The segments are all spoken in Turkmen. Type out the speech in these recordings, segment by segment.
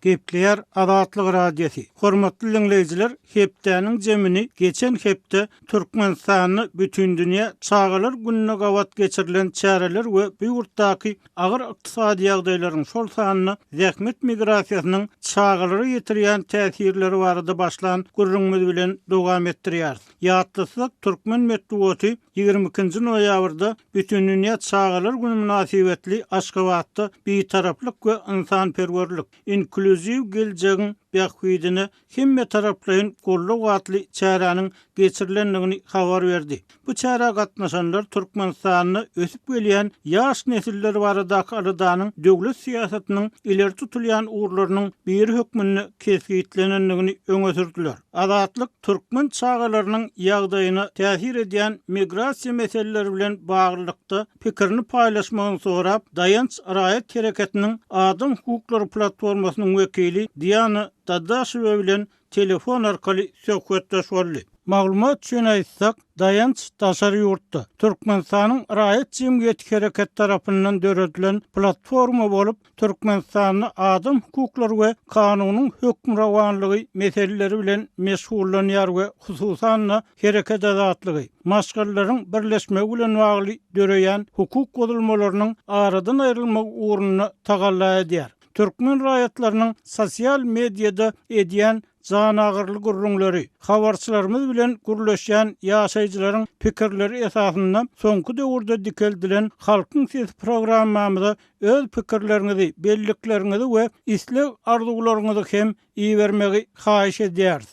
Gepleýär Azatlyk Radiosy. Hormatly diňleýjiler, hepdäniň jemini geçen hepde Türkmenistanda Bütindünýä çagalar gününe gabat geçirilen çäreler we bu ýurtdaky agyr ykdysady ýagdaýlaryň, şol sanda zähmet migrasiýasynyň çagalara ýetirýän täsirleri barada başlan gürrüňimiz bilen dowam etdirýäris. Ýatlatsak, türkmen metbugaty 22-nji noýabrda Bütindünýä çagalar güni mynasybetli Aşgabatda Bitaraplyk we ynsanperwerlik, inklýuziw geljegiň bähbidine hemmetaraplaýyn goldaw atly çäräniň geçirilendigini habar berdi. Bu çärä gatnaşanlar Türkmenistanda ösüp gelýän ýaş nesiller baradaky aladanyň döwlet syýasatynyň ileri tutulýan ugurlarynyň biri hökmünde kesgitlenendigini öňe sürdüler. Azatlyk türkmen çagalarynyň ýagdaýyna täsir edýän migrasiýa meseleleri bilen baglylykda pikirini paýlaşmagyny sorap, Daýanç raýat hereketiniň Adam hukuklary platformasynyň wekili Diana Dadaşewa bilen telefon arkaly söhbetdeş boldy. Maglumat üçin aýtsak, Daýanç daşary ýurtda Türkmenistanyň raýat jemgyýeti hereketi tarapyndan döredilen platforma bolup, Türkmenistanda adam hukuklary we kanunyň hökmürowanlygy meseleleri bilen meşgullanýar we hususan-da hereket azatlygy, maşgalalaryň birleşmegi bilen bagly döreýän hukuk bozulmalarynyň aradan aýrylmagy ugrunda tagalla edýär. Türkmen raýatlarynyň sosial mediada edýän janagyryly gürrüňleri, habarçylarymyz bilen gürleşýän ýaşaýjylaryň pikirleri esasynda soňky döwürde dikeldilen Halkyň sesi programmamyza öz pikirleriňizi, bellikleriňizi we isleg-arzuwlaryňyzy hem ibermegi haýyş edýäris.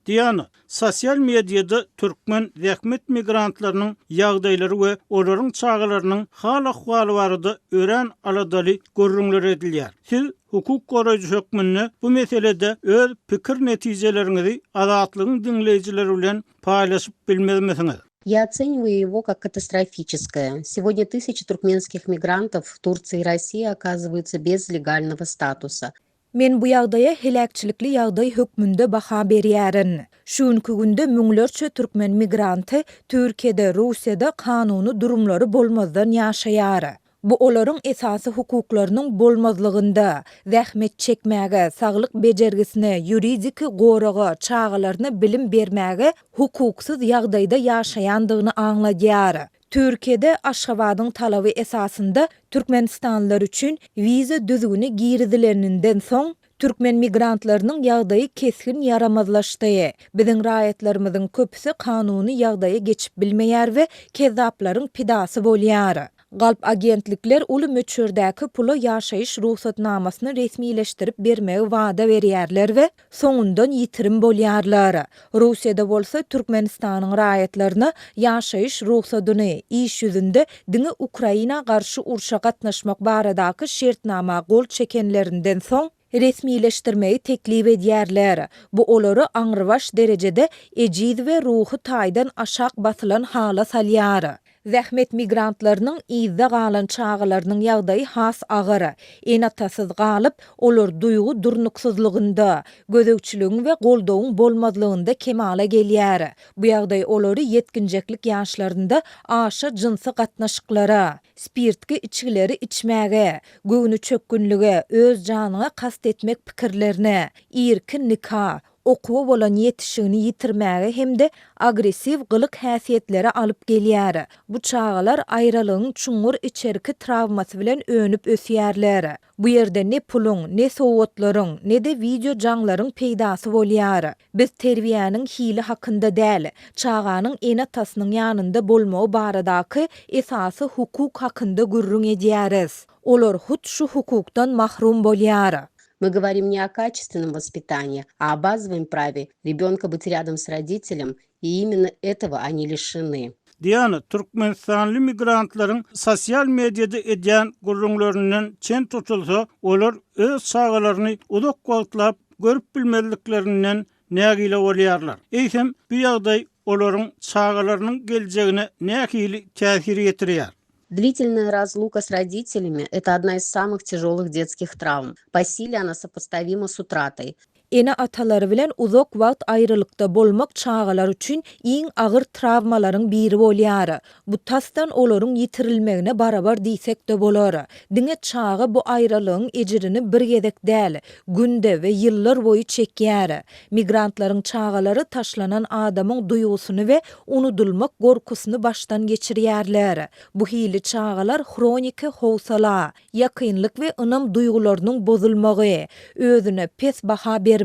Diana, sosial mediada türkmen zähmet migrantlarynyň ýagdaýlary we olaryň çagalarynyň hal-ahwaly barada örän aladaly gürrüňler edilýär. Siz hukuk goraýjy hökmünde bu meselede öz pikir-netijeleriňizi Azatlygyň diňleýjileri bilen paýlaşyp bilmezmisiňiz? Я оцениваю его как катастрофическое. Сегодня тысячи туркменских мигрантов в Турции и России оказываются без легального статуса. Men bu ýagdaýa heläkçilikli ýagdaý hökmünde baha berýärin. Şu günki günde müňlerçe türkmen migranty Türkiýede, Russiýada kanuny durumlary bolmazdan ýaşaýar. Bu olaryň esasy hukuklarynyň bolmazlygynda, zähmet çekmäge, saglyk bejergisine, ýuridiki goraga, çagalaryna bilim bermäge hukuksyz ýagdaýda ýaşaýandygyny aňladýar. Türkiýede Aşgabadyň talaby esasynda türkmenistanlylar üçin wiza düzgüni girizileninden soň, türkmen migrantlarynyň ýagdaýy kesgin ýaramazlaşdy. Biziň raýatlarymyzyň köpüsi kanuny ýagdaýa geçip bilmeýär we kezzaplaryň pidasy bolýar. Galp agentlikler uly möçberdäki pula ýaşaýyş rugsatnamasyny resmileşdirip bermegi wada berýärler we soňundan ýitirim bolýarlar. Russiýada bolsa Türkmenistanyň raýatlaryna ýaşaýyş rugsadyny, iş ýüzünde diňe Ukraina garşy urşa gatnaşmak baradaky şertnama gol çekenlerinden soň, resmileşdirmegi teklip edýärler. Bu olary aňrybaş derejede ejiz we ruhy taýdan aşak basylan hala salýar. Zähmet migrantlarynyň yzda galan çagalarynyň ýagdaýy has agyr. Ene-atasyz galyp, olar duýgy durnuksyzlygynda, gözegçiligiň we goldawyň bolmazlygynda kemala gelýär. Bu ýagdaý olary ýetginjeklik ýaşlarynda aşa jynsy gatnaşyklara, spirtki içgileri içmäge, göwnüçökgünlige, öz janyňa kast etmek pikirlerine, irki nika, okuwa bolan ýetişigini ýitirmäge hem-de agressiw gylyk-häsiýetlere alyp gelýär. Bu çagalar aýralygyň çuňňur içerki trawmasy bilen önüp ösýärler. Bu ýerde ne puluň, ne sowgatlaryň, ne-de wideo jaňlaryň peýdasy bolýar. Biz terbiýäniň hili hakynda däl, çaganyň ene-atasynyň ýanynda bolmagy baradaky esasy hukuk hakynda gürrüň edýäris. Olar hut şu hukukdan mahrum bolýar. Мы говорим не о качественном воспитании, а о базовом праве ребенка быть рядом с родителем, и именно этого они лишены. Diana, türkmenistanly migrantlaryň sosial mediada edýän gürrüňlerinden çen tutulsa, olar öz çagalaryny uzak wagtlap görüp bilmezliklerinden nägile bolýarlar. Eýsem, bu ýagdaý olaryň çagalarynyň geljegine nähili täsir ýetirýär? Длительная разлука с родителями – это одна из самых тяжелых детских травм. По силе она сопоставима с утратой. Ene-atalary bilen uzak wagt aýralykda bolmak çagalar üçin iň agyr trawmalaryň biri bolýar. Bu tasdan olaryň ýitirilmegine barabar diýsek-de bolar. Diňe çaga bu aýralygyň ejirini bir gezek däl, günde we ýyllar boýy çekýär. Migrantlaryň çagalary taşlanan adamyň duýgusyny we unudylmak gorkusyny başdan geçirýärler. Bu hili çagalar hroniki howsala, ýakynlyk we ynam duýgularynyň bozulmagy, özüne pes baha bermek,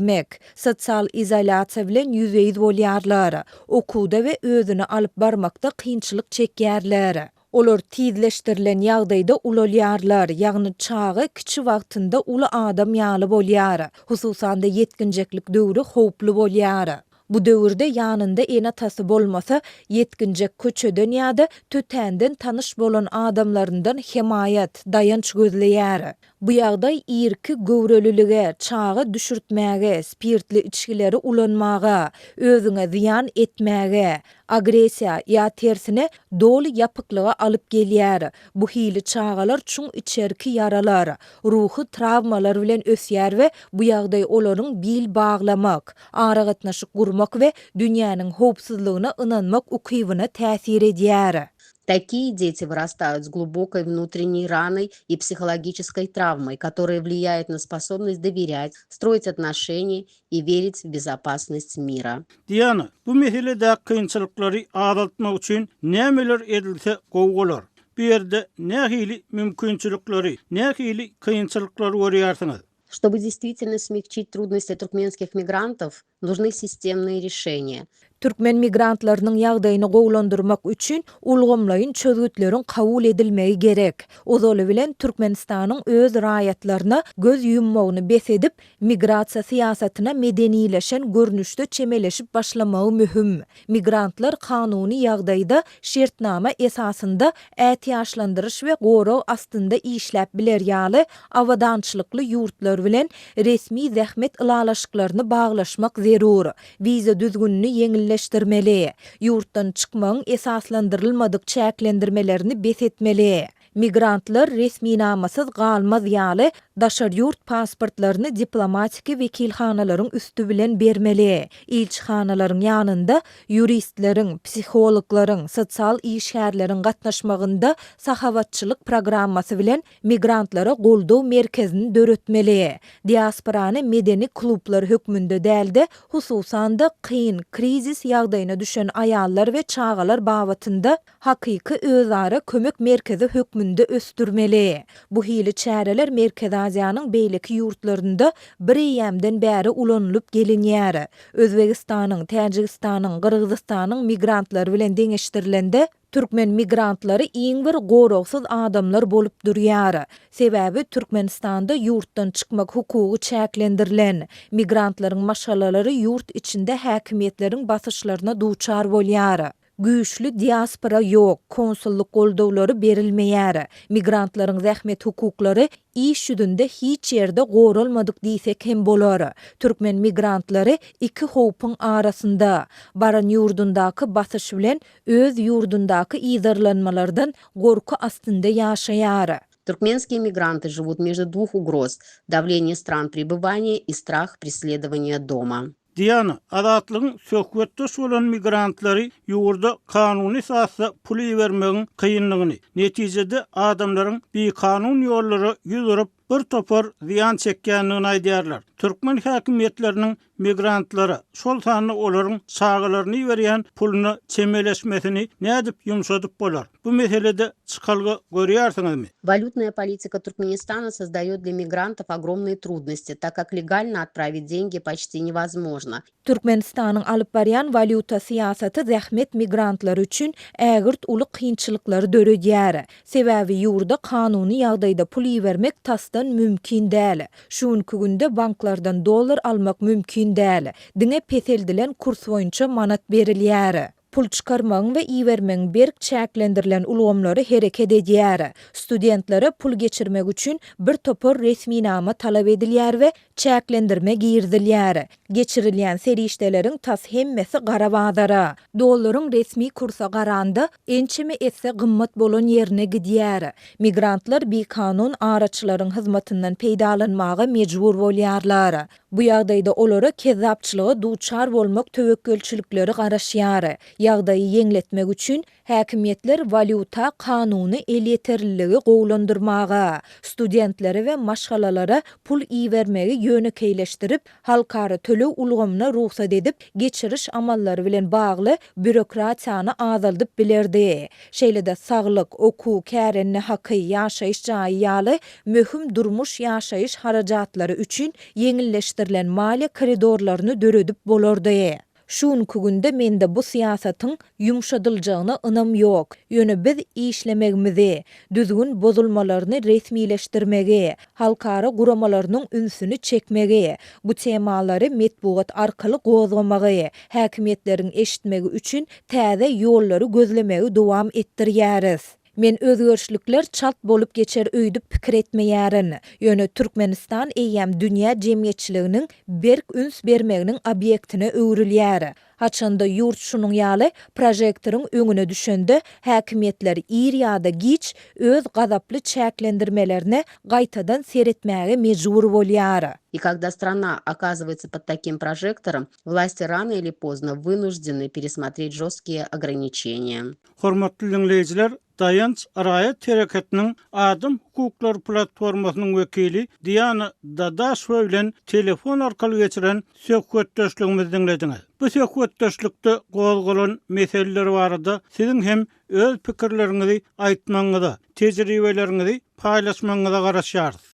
sosial izolýasiýa bilen ýüzbe-ýüz bolýarlar, okuwda we özüni alyp barmakda kynçylyk çekýärler. Olar tizleşdirilen ýagdaýda ulalýarlar, ýagny çaga kiçi wagtynda uly adam ýaly bolýar, hususan-da ýetginjeklik döwri howply bolýar. Bu döwürde ýanynda ene-atasy bolmasa, ýetginjek köçeden ýa-da tötänden tanyş bolan adamlaryndan hemaýat, daýanç gözleýär. Bu ýagdaý irki göwrelilige, çaga düşürtmäge, spirtli içgileri ulanmaga, özüňe zyýan etmäge, agressiýa ýa tersine, doly ýapyklyga alyp gelýär. Bu hili çagalar çuň içerki ýaralar, ruhy trawmalar bilen ösýär we bu ýagdaý olaryň bil baglamak, aragatnaşyk gurmak we dünýäniň howpsuzlygyna ynanmak ukybyna täsir edýär. Такие дети вырастают с глубокой внутренней раной и психологической травмой, которая влияет на способность доверять, строить отношения и верить в безопасность мира. Diana, bu meseledäki kynçylyklary azaltmak üçin nämeler edilse gowy bolar? Bu ýerde nähili mümkinçilikleri, nähili kynçylyklary görýärsiňiz? Чтобы действительно смягчить трудности туркменских мигрантов, нужны системные решения. Türkmen migrantlarynyň ýagdaýyny gowulandyrmak üçin ulgamlaýyn çözgütleriň kabul edilmegi gerek. Ozaly bilen Türkmenistanyň öz raýatlaryna göz ýummagyny bes edip, migrasiýa syýasatyna medenileşen görnüşde çemeleşip başlamagy möhüm. Migrantlar kanuny ýagdaýda şertnama esasynda ätiýaçlandyryş we gorag astynda işläp biler ýaly abadançylykly ýurtlar bilen resmi zähmet ylalaşyklaryny baglaşmak zerur. Wiza düzgünini ýeňilleşdirmeli. Ýurtdan çykmagyň esaslandyrylmadyk çäklendirmelerini bes etmeli. Migrantlar resminamasyz galmaz ýaly, daşary ýurt pasportlaryny diplomatiki wekilhanalaryň üsti bilen bermeli. Ilçihanalaryň ýanynda ýuristleriň, psihologlaryň, sosial işgärleriň gatnaşmagynda sahawatçylyk programmasy bilen migrantlara goldaw merkezini döretmeli. Diasporany medeni klublar hökmünde däl-de, hususan-da, kyn, krizis ýagdaýyna düşen aýallar we çagalar babatynda hakyky özara kömek merkezi hökmünde ösdürmeli. Bu hili çäreler Merkezi Aziýanyň beýleki ýurtlarynda bir eýýämden bäri ulanylyp gelinýär. Özbegistanyň, Täjigistanyň, Gyrgyzystanyň migrantlary bilen deňeşdirilende, türkmen migrantlary iň bir goragsyz adamlar bolup durýar. Sebäbi Türkmenistanda ýurtdan çykmak hukugy çäklendirilen. Migrantlaryň maşgalalary ýurt içinde häkimiýetleriň basyşlaryna duçar bolýar. Güýçli diaspora ýok, konsullyk goldawlary berilmeýär. Migrantlaryň zähmet hukuklary iş ýüzünde hiç ýerde goralmadyk diýsek hem bolar. Türkmen migrantlary iki howpuň arasynda, baran ýurdundaky basyş bilen öz ýurdundaky yzarlanmalardan gorky astynda ýaşaýar. Туркменские мигранты живут между двух угроз, давление стран пребывания и страх преследования дома. Diana, Azatlygyň söhbetdeş bolan migrantlary ýurda kanuny esasda pul ibermegiň kynlygyny, netijede adamlaryň bikanun ýollara ýüz urup, bir topar zyýan çekýändigini aýdýarlar. Türkmen häkimiýetleriniň migrantlara, şol sanda olaryň çagalaryna iberýän puluna çemeleşmesini nädip ýumşadyp bolar? Bu meselede çykalga görýärsiňizmi? Walýutnaýa politika Türkmenistana sozdaýot dlya migrantow ogromnyye trudnosti, tak kak legalno otpravit dengi počti newozmožno. Türkmenistanyň alyp barýan walýuta syýasaty zähmet migrantlary üçin ägirt uly kynçylyklary döredýär. Sebäbi ýurda kanuny ýagdaýda pul ibermek tasdan mümkin däl. Şu günki günde banklardan dollar almak mümkin däl. Diňe peseldilen kurs boýunça manat berilýär. Pul çykarmagyň we ibermegiň berk çäklendirilen ulgamlary hereket edýär. Studentlere pul geçirmek üçin bir topar resminama talap edilýär we çäklendirme girizilýär. Geçirilýän serişdeleriň tas hemmesi gara bazara, dollaryň resmi kursa garanda ençeme esse gymmat bolan ýerine gidýär. Migrantlar bikanun araçylaryň hyzmatyndan peýdalanmaga mejbur bolýarlar. Bu ýagdaýda olara kezzapçylyga duçar bolmak töwekgelçilikleri garaşýar. Ýagdaýy ýeňletmek üçin, häkimiýetler walýuta kanuny elýeterliligi gowulandyrmaga, studentlere we maşgalalara pul ibermegi ýönekeýleşdirip, halkara töleg ulgamyna rugsat edip, geçiriş amallary bilen bagly býurokratiýany azaldyp bilerdi. Şeýle-de saglyk, okuw, kärende haky, ýaşaýyş jaýy ýaly möhüm durmuş-ýaşaýyş harajatlary üçin ýeňilleşdirilen maliýe koridorlaryny döredip bolardy. Şu günki günde mende bu syýasatyň ýumşadyljagyna ynam ýok. Ýöne biz işlemegimizi, düzgün bozulmalaryny resmileşdirmegi, halkara guramalarynyň ünsüni çekmegi, bu temalary metbugat arkaly gozgamagy, häkimiýetleriň eşitmegi üçin täze ýollary gözlemegi dowam etdirýäris. Men özgerişlikler çalt bolup geçer öýdüp pikir etmeýärin. Ýöne Türkmenistan eýýäm dünýä jemgyýetçiliginiň berk üns bermeginiň obýektine öwrülýär. Haçanda ýurt şunuň ýaly prožektoryň öňüne düşende, häkimiýetler ir ýa-da giç öz gazaply çäklendirmelerine gaýtadan seretmäge mejbur bolýar. И когда страна оказывается под таким прожектором, власти рано или поздно вынуждены пересмотреть жесткие ограничения. Hormatly diňleýjiler, Daýanç raýat hereketiniň Adam hukuklary platformasynyň wekili Diana Dadaşewa bilen telefon arkaly geçiren söhbetdeşligimizi diňlediňiz. Bu söhbetdeşlikde gozgalan meseleler barada siziň hem öz pikirleriňizi aýtmagyňyza, tejribeleriňizi paýlaşmagyňyza garaşýarys.